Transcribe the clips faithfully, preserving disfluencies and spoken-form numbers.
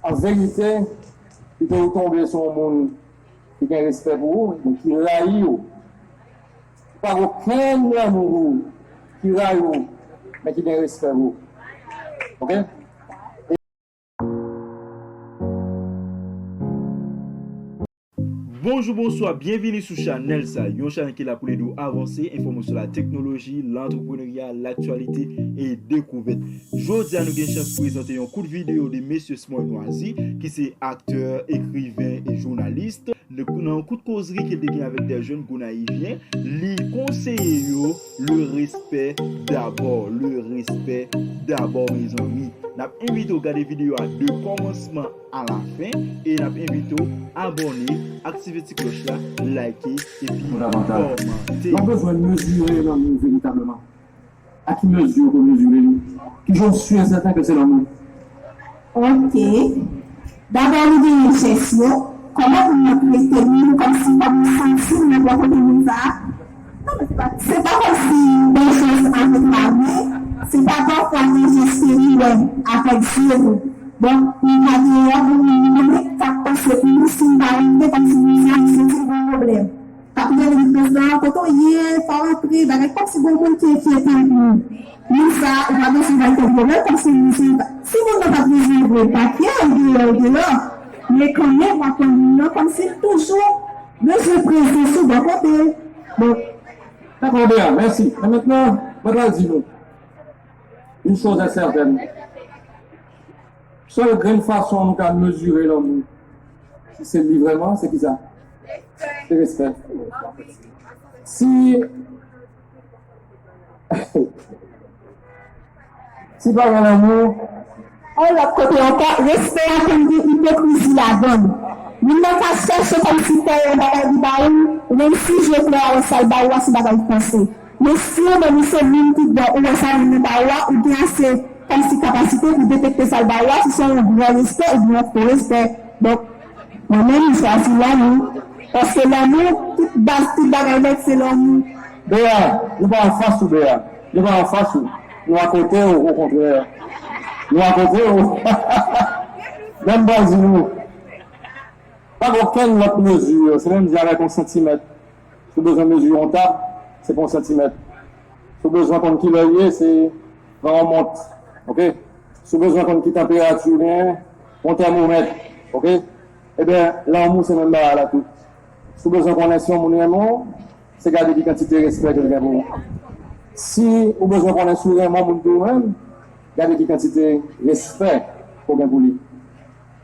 An verite, pito ou tonbe sou yon moun ki gen respè pou ou, men ki rayi ou. Ou pa gen okenn lanmou pou ou, ki rayi ou, men ki gen respè pou ou. Oke? Bonjou, bonswa, byenvini sou chanèl sa, yon chanèl ki la pou l ede w avanse, enfòme w sou la teknoloji, lantreprenerya, laktyalite e dekouvèt. Jodi a nou gen chans prezante yon kout videyo de mesye Smoy Noisy, ki se aktè, ekriven e jounalis. Nan yon kout kozri ke l te gen avèk de jèn Gonayivyen, li konseye yo le respè dabò, le respè dabò, mezanmi. N ap envite w gade videyo a de kòmansman a la fen e n ap envite w abòne, aktive ti klòch la, like epi kòmante. Nou bezwen mezire lanmou veritableman. A ki mezi ou mezire li? Kijan w si e sèten ke se lanmou? Ok. Dabò, nou genyen jès yo. Kòman pou nou trete moun kòmsi kòm nou santi nou nan bò kote moun sa a? Se pa kòmsi bèl jès avèk lamen, se pa pafwa gen jès ke nou wè avèk zye nou. Donk, nou ka gen yon moun nou konnen k ap panse pou nou, si n pa rive kòmsi moun sa a, li santi l gen yon pwoblèm. K ap rele li prezidan an, kote w ye, fò w antre, bagay kòmsi gen yon moun ki enkyete pou ou. Moun sa a, ou pa bezwen bay tèt gwo, men kòmsi moun se pa. Si moun nan pa t bezwen vre, pa kite l deyò, l deyò. Men kanmenm, w ap wè moun nan kòmsi l toujou bezwen prezans ou bò kote l. Bon. Dakò, Bea, mèsi. Men mentnan, mwen pral di nou, une chose est certaine. Sèl grenn fason nou ka mezire lanmou, si se li vrèman, se kisa? Se respè. Si, si pa gen lanmou, yon lòt kote ankò, respè a konn gen ipokrizi ladan l. Moun nan ka chèche kòmsi fè yon bagay li ba ou, ou menm si je klè a wè sa l ba ou a se bagay fòse. Men si ou menm ou se moun ki bon, ou wè sa moun nan ba ou a, ou gen ase kòmsi kapasite pou detekte sa l ba ou a, si se yon vrè respè oubyen yon fo respè. Donk, mwen menm, m chwazi lanmou. Paske lanmou, tout baz, tout bagay nèt, se lanmou. Bea, nou pa anfas ou, Bea. Nou pa anfas ou. Nou akote w, okontrè. Nou akote w. Men m pral di nou, pa gen okenn lòt mezi, se menm jan avèk yon santimèt. Si w bezwen mezire yon tab, se pa yon santimèt. Si w bezwen konn kilè l ye, se pran yon mont. Oke? Si w bezwen konn ki tanperati w genyen, pran yon tèmomèt. Oke? Ebyen, lanmou se menm bagay la tou. Si w bezwen konnen si yon moun renmen w, se gade ki kantite respè ke l gen pou ou. Si ou bezwen konnen si w renmen yon moun tou menm, gade ki kantite respè ke w gen pou li.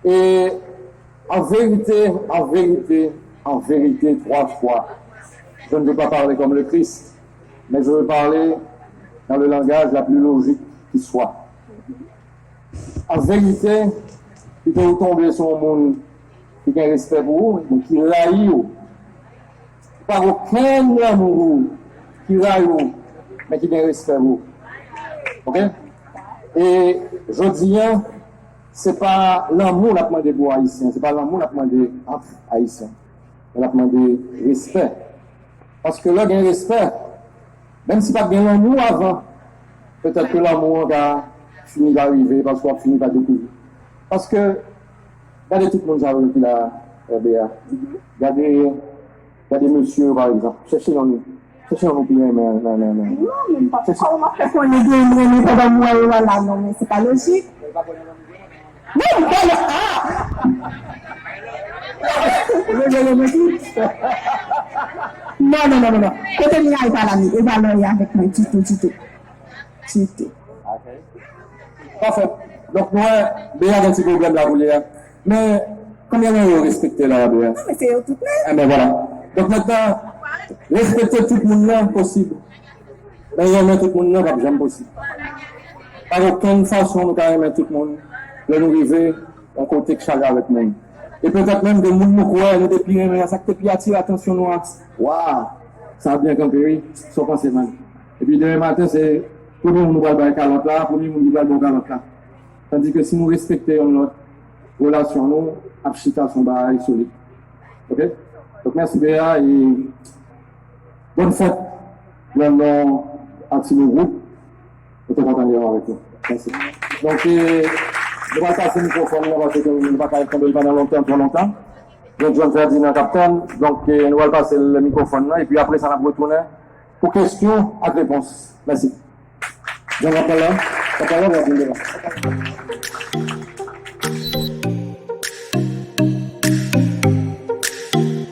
E en vérité, en vérité, en vérité, trois fois, je ne veux pas parler comme le Christ, mais je veux parler dans le langage la plus logique qui soit. An verite, pito ou tonbe sou yon moun ki gen respè pou ou, men ki rayi ou. Ou pa gen okenn lanmou pou ou, ki rayi ou, men ki gen respè pou ou. Oke? E jodi a, se pa lanmou n ap mande pou Ayisyen, se pa lanmou n ap mande ant Ayisyen. Men n ap mande respè. Paske lè gen respè, menm si pa t gen lanmou avan, petèt ke lanmou an ka fini pa rive, paske w ap fini pa dekouvri. Paske, gade tout moun sa yo ki la, Bea. Gade, gade mesye yo, pa egzanp. Chèche yon, chèche yon moun ki renmen nan, nan, nan. Non, men m pa kòman m ap fè konnen gen moun renmen pandan m wè yo la, non, men se pa lojik. Non, m kwè yo. Ah! Non, non, non, non, non. Kote m ye a, e pa la, e pa la, e avèk mwen ditou, ditou. Ditou. Pafè. Donk, nou wè, Bea gen ti pwoblèm la kounye a. Men, konbyen nan yo respekte la, Bea? Non, men se yo tout menm. Enben, vwala. Donk, mentnan, respekte tout moun nan posib. Men renmen tout moun nan p ap janm posib. Pa gen okenn fason nou ka renmen tout moun lè nou rive yon kote k chaje avèk moun. E petèt menm gen moun nou kwè nou te pi renmen an, sa k te pi atire atansyon nou an. Waw! Sa byen kanpe wi. Sa w panse, man? Epi demen maten, se premye moun ou pral bay kalòt la, premye moun ki pral ba w kalòt la. Tandis que si nou respekte youn lòt, relasyon nou ap chita sou yon bagay solid. Oke? Donk, mèsi, Bea, e bòn fèt nan non a Ti Mo Gwoup. Mwen te kontan de wè w avèk nou. Mèsi. Donk, e, Nou pral pase mikwofòn nan paske nou pa ka kenbe l pandan lontan, twò lontan. Gen John Ferdinand k ap tann, donk, eh, nou pral pase l mikwofòn nan, epi apre sa, n ap retounen pou kesyon ak repons. Mèsi. John, w ap pale la? W ap pale la, w ap vin devan.